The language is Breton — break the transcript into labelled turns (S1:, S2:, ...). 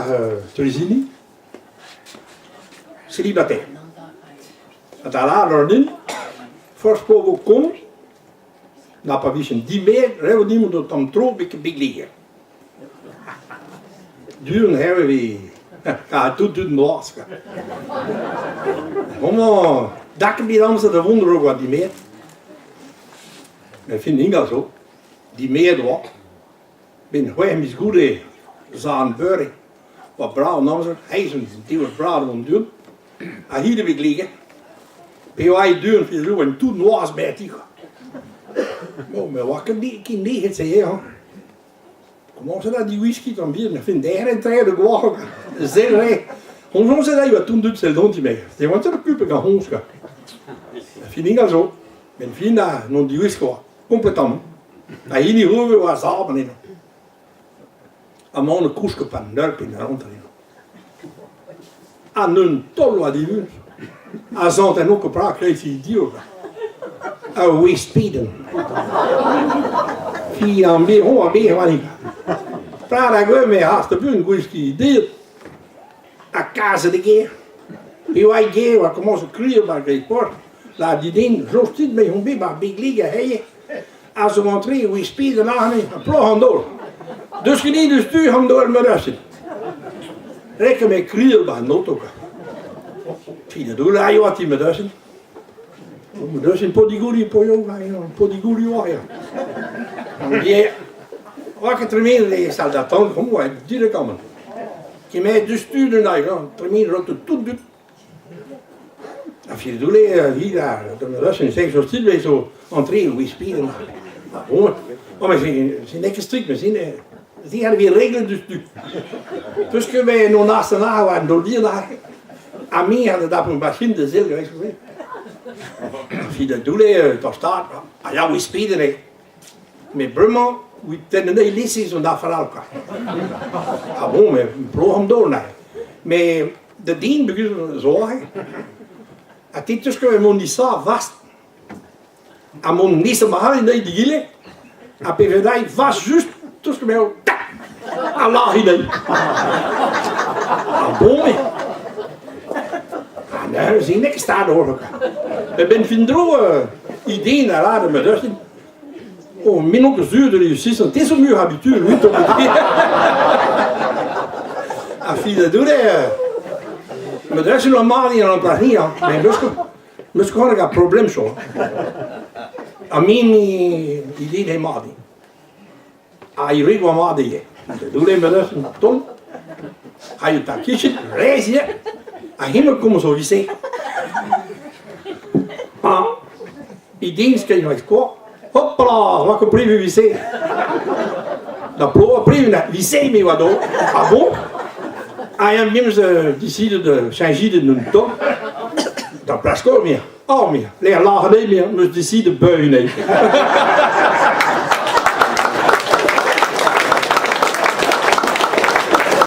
S1: war Trezini, célibataire. Ha da lâret din, forzh po vo komz, na pa vijen dimezet, ret vo din mont un tamm tro betek Beglier. Du-hont hervez e ha tout dud noazh kwa. Homañ dak bet amzer da vont a-raok oa dimezet. Met fin ingal zo, dimezet oa. 'Benn c'hwec'h miz goude 'z a an beure, 'oa brav an amzer, aezet diwezh bras an du-hont, ha hi da bet gleget. Pe oa e du-hont e oa tout noazh berti kwa. Bon, me oa ket ket nec'het se hañ. Komañset a diwiskiñ tamm bihan, fin derc'hel tre da goac'h sell re. Hon soñjet a yoa tout dud sell dont me. Se oa ket occupé gant hoñs kwa. Fin ingal zo. Ben fin a non diwisk oa. Kompletamant. Ha hini hoñ e oa sav eno. Amañ e kousk pa neul pe n'hallont eno. Ha n'un taol oa divun. A sant eno ket perak kreiz he div. A wezh pedenn. Fi an be hoñ a be oa Prad hag eu me hast da bun gwiski dit. Ha kaset e gêr. Pe oa e gêr oa komañset krial war greiz porzh. La dit din, jostit me on bet war big a heie. A zo antre e oa spid an arne, ha ploch an daol. Deus ket din deus tu an daol ma deus. Rek me krial ba an oto kwa. Fi da doul a yoa ti ma deus. Ma deus in podigouri po yo, podigouri oa ya. An Oa ket tremen e sal d'attente, hom oa directement. Kemer diouzhtu d'un ail, tremen roto tout dud. Ha Fildoulle, hi da un seks hostil zo entre Wispien. Bon, oh, mais c'est n'eo ket strikt, mais c'est se a vez reglet diouzhtu. Peus ket me non astenn war an daol dir ha me a da dap machine da sell, Fidel tostaat, ha ya Wispien eo. Met bremañ evit tenn anezhi lese zo un afer all kwa. Ah bon, mais ploch an daol neuze. Mais da den peogwir zo aze. Ha te 'teus ket mont disav vast. Ha mont nesañ ma c'hallin dezhi d'egile. Ha pe vedai vast just 'teus ket m'eo tak ha lârit dezhi. Ah bon mais. Ah neuze n'eo ket stad ober kwa. Met 'benn fin dro ideen a lâret ma deus din. Oh, me n'on ket sur de réussir, te zo muioc'h habitué, oui, ton Ha fidadoure, ma dres eo mat an amparni, hein, mais meus ket meus ket c'hoant problem cho. Ha me idée he mat eo. Ha ivez oa mat ivez. Doule ma deus un ton. Ha eo ta kichet, rez ivez. Ha hemañ komz o vise. Ah, I dins ket eo kwa. Hopla, oa ket prevu vise. Da ploa prevu na vise me oa do. Ah bon? Ha eñ memes décide de chañjiñ d'un tamm. Da plas ko mir. Oh mir, lec'h lâret eo mir, meus décide beuriñ anezhi.